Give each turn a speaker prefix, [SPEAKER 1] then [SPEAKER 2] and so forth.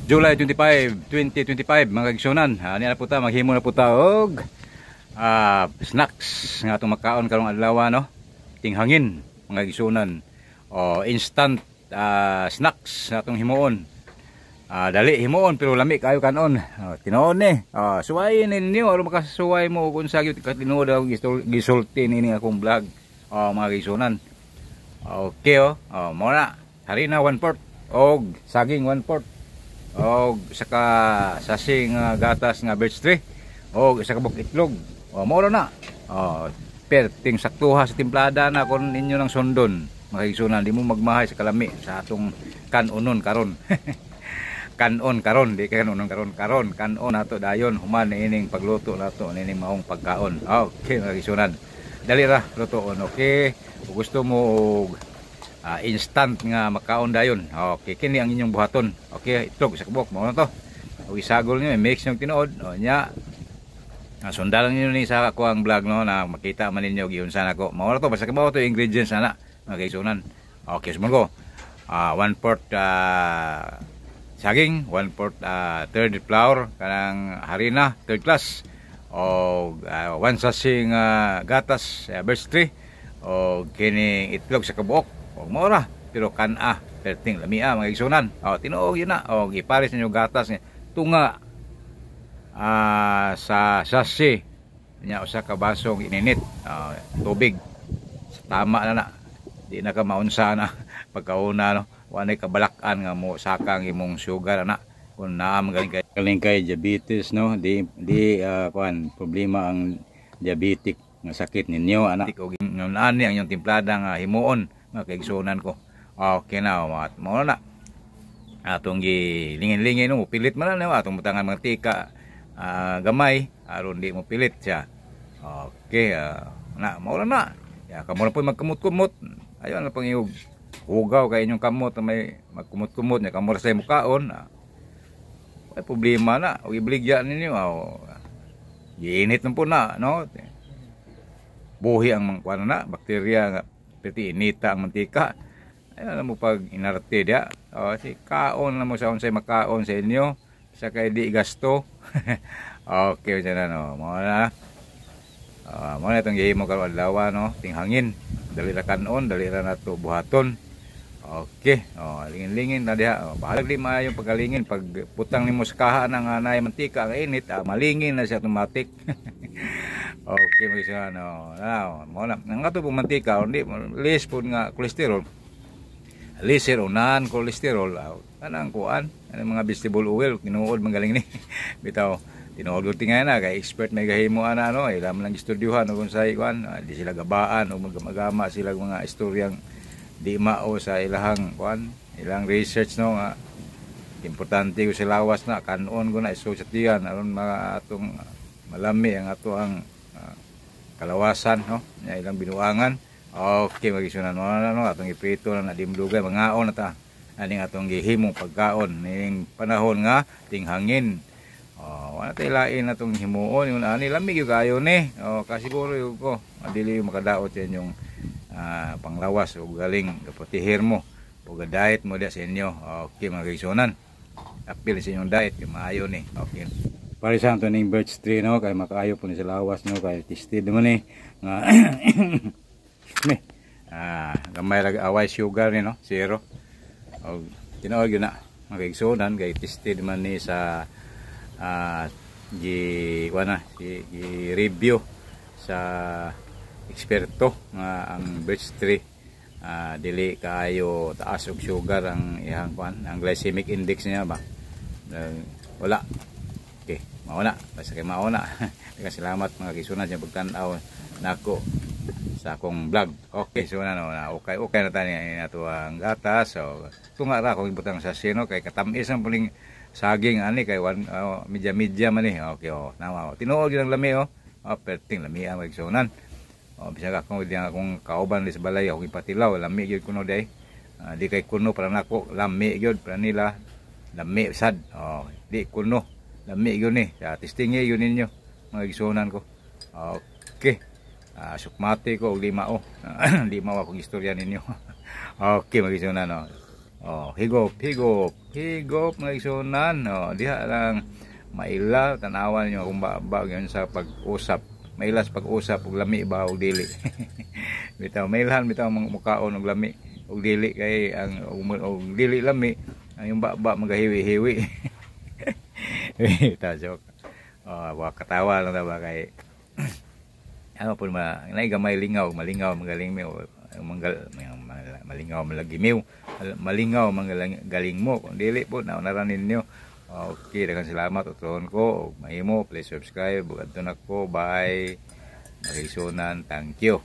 [SPEAKER 1] July 25, 2025, mga kaigsuonan. Niya na po ta, maghimo na po ta og snacks nga atong makaon karong adlaw, no. Tinghangin, mga kaigsuonan. O instant snacks nga atong himuon. Dali himuon pero lami kayo kanon. Oh, tinuod ni. Oh, suwayin ninyo aron makasuway mo kung sa gyud tinuod ako gisulti nini akong vlog. Oh, mga kaigsuonan. Okay oh. Oh, mo na. Harina 1/4 og saging 1/4 og isa ka sachet nga gatas nga Birch Tree og isa ka buok itlog. O, mao na. O, perting saktuha sa timplada na kung ninyo nang sundon, mga kaigsuonan. Di mo magmahay sa kalami sa atong kanonon karon. Kanon karon, di kay kanonon karon, karon kanon nato dayon human ining pagluto nato nining maong pagkaon. Okay, mga kaigsuonan, dali ra lutoon. Okay, kung gusto mo og instant nga makaon dayon, okay, kini ang inyong buhaton. Okay, itlog sa kabuk, mao na to, ug isagol niyo, mix yung tinuod. O nya, sundan niyo ni sa ako ang vlog, no, na makita man ninyo giunsa nako. Mao na to, basta kabaw to ingredients ana, mga kaigsuonan. Okay, sumon ko. 1/4 saging, 1/4 third flour, kanang harina third class, o 1 sachet nga gatas Birch Tree, o kini itlog sa kabuok. Og mao ra, pero kan-a perting lamia, mga igsunan. O, tinuog yun na. O gipares ninyo gatas nga tunga sa sachet nya usa ka basong ininit tubig. Tama na na. Di na ka maunsa na pagkauna, no. Wa nay kabalak-an nga mo saka ang imong sugar ana kung naa man galing kay diabetes, no. Di kuan problema ang diabetic nga sakit ninyo ana. Og ani ang inyong timplada nga himuon, mga kaigsuonan ko. Okay na, mao na atong gilingin-lingin, no, pilit man na atong butangan mantika gamay aron di mo pilit siya. Okay, na mao na. Ya kamo na po magkumot-kumot. Ayon na pang iyog hugaw kay inyong kamot na may magkumot-kumot nya kamo ra sa mukaon. Ay problema na og ibligya ninyo, oh, giinit na po na, no. Buhi ang mga kuan na bakterya nga pati inita ang mantika. Ay alam mo pag inarte dia. Oh, si kaon na mo sa unsay makaon sa inyo sa kay di gasto. Okay na, no. Mao na. Mao na itong gihimo karon adlaw, no, tinghangin. Dali ra kanon, dali ra nato buhaton. Okay, oh, lingin-lingin na diha. Oh, bahalag di maayo pagkalingin pag putang nimo sa kaha ng naay mantika ang init, malingin na siya automatic. Okay, mag siya, no. Na, mo na. Ang ato pong mantika, hindi less po nga cholesterol. Lesser o non cholesterol, kanang kuan, anong mga vegetable oil, tinuod magaling ni. Bitaw, tinuod ko tingay na kay expert may gahimo ana, no, ila man lang estudyuhan kung sa kuan, di sila gabaan o magamagama sila mga istoryang di mao sa ilahang kuan, ilang research, no, nga importante ko sa lawas na kanon ko na iso sa tiyan aron mga atong malami ang ato ang kalawasan, no, nya ilang binuangan. Okay, magisunan mo na, no, atong iprito na na dimdugay mangaon na ta aning atong gihimong pagkaon ning panahon nga tinghangin. Oh, wala tay lain atong himuon yun ani, lami gyud kayo ni. Oh, kasiguro yun ko dili makadaot sa inyong panglawas o galing kapatihir mo o diet mo diya sa inyo. Okay, mga kaigsuonan, apil sa inyong diet yung maayo ni. Okay, para sa ato ning Birch Tree, no, kay makaayo po ni sa lawas, no, kay tested mo ni nga me gamay ra away sugar ni, no, zero. Og tinuod gyud na, mga kaigsuonan, kay tested man ni sa gi kuan na gi, gi review sa eksperto nga ang Birch Tree dili kaayo taas og sugar ang iyang kuan, ang glycemic index niya ba. Wala. Okay, mao na, basta kay mao na. Salamat, mga kaigsuonan, sa pagtan-aw nako sa akong vlog. Okay, so na, no, na okay okay na tani nato ang gatas. So tunga ra akong ibutang sa sino kay katamis ang puling saging ani kay one, oh, medya medya man ni. Okay, oh, nawa. Oh. Tinuod gyud ang lami, oh. Oh, perting lami ang igsuonan. Oh, bisag ako di akong kauban di sa balay ako ipatilaw, lami gyud kuno day. Di kay kuno para nako, lami gyud para nila. Lami sad. Oh, di kuno. Lami gyud ni. Sa testing gyud ninyo, mga igsuonan ko. Okay. Sukmate ko og lima, oh. Lima akong istorya ninyo. Okay, mga igsuonan, no. Oh, higop, higop, higop, mga igsuonan. Oh, diha lang maila, tanawan niyo kung ba yun sa pag-usap. Maila sa pag-usap ug lami ba og dili. Bitaw mailhan bitaw mga mukaon og lami og dili, kay ang og dili lami ang yung baba magahiwi-hiwi. Bitaw, joke. Oh, wa katawa lang ta ba, kay ano po ma naay gamay lingaw, malingaw magaling mi manggal, malingaw malagi miw, malingaw galing mo. Kung dili po na na ninyo. Okay, daghang salamat. Utrohon ko og mahimo, please subscribe. Adto na ko. Bye, mga igsuonan. Thank you.